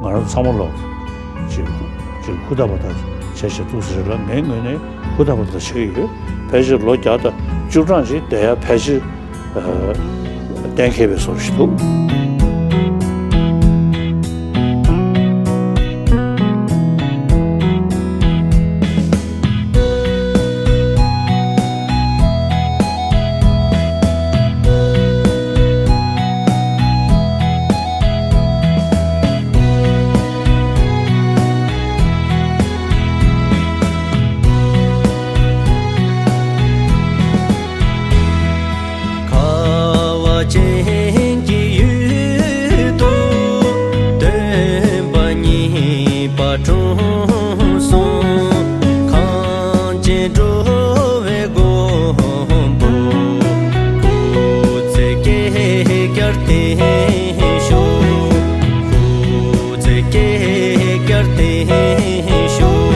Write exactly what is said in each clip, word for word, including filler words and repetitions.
ང་རང་ཚང་མ་ལོག་ཅིག་ཅིག་ཧུར་ཐག་པ་ཐག་བྱས་བྱས་འདུག་ཟེར་ལ། ངའི་ངོས་ནས་ཧུར་ཐག་པ་ཐག་བྱེད་ཀྱི་ཡོད། ཕལ་ཆེར་ལོ་བརྒྱ་དང་བཅུ་གྲངས་ཅིག་བསྡད་ཡ་ཕལ་ཆེར་གཏན་འཁེལ་བའི་བཟོ་ཞིག་འདུག། ཁ་བ་ཅན་གྱི་ཡུལ་དུ་སྟོན་པ་གཉིས་པ་འཁྲུངས་སོང་། གངས་ཅན་འགྲོ་བའི་མགོན་པོ། སྐུ་ཚེ་བསྐལ་བརྒྱར་བརྟན་ཤོག། སྐུ་ཚེ་བསྐལ་བརྒྱར་བརྟན་ཤོག།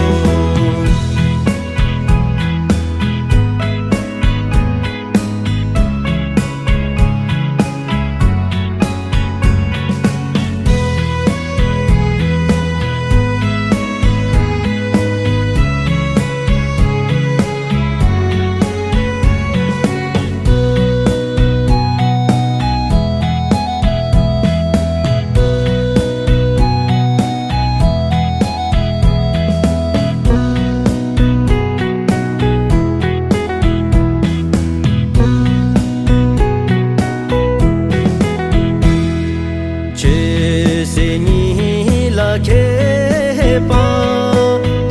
ཆོས་སྲིད་གཉིས་ལ་མཁས་པ།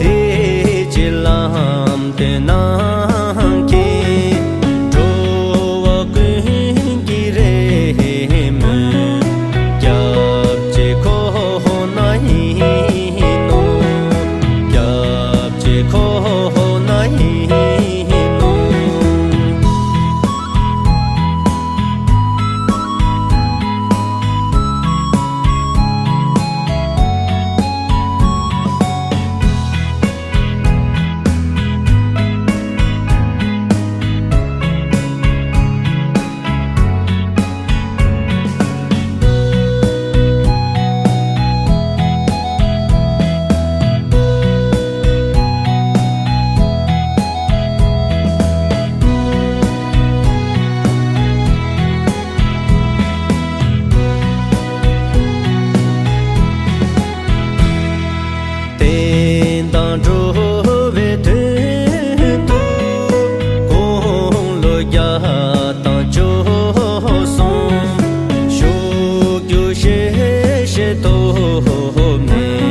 དེ་ཕྱིར་ལམ་སྟོན་གནང་མཁན། འགྲོ་བ་ཀུན་གྱི་རེ་སྨོན། སྐྱབས་རྗེ་ཁོ་ན་ཡིན་ནོ། སྐྱབས་རྗེ་ཁོ་ན་ཡིན་ནོ། བསྟན་དང་འགྲོ་བའི་དོན་དུ། དགུང་ལོ་བརྒྱ་དང་བཅུ་གསུམ། ཤུགས་རྒྱུ་ཤེས་ཤེས་ཐོབ་ནས།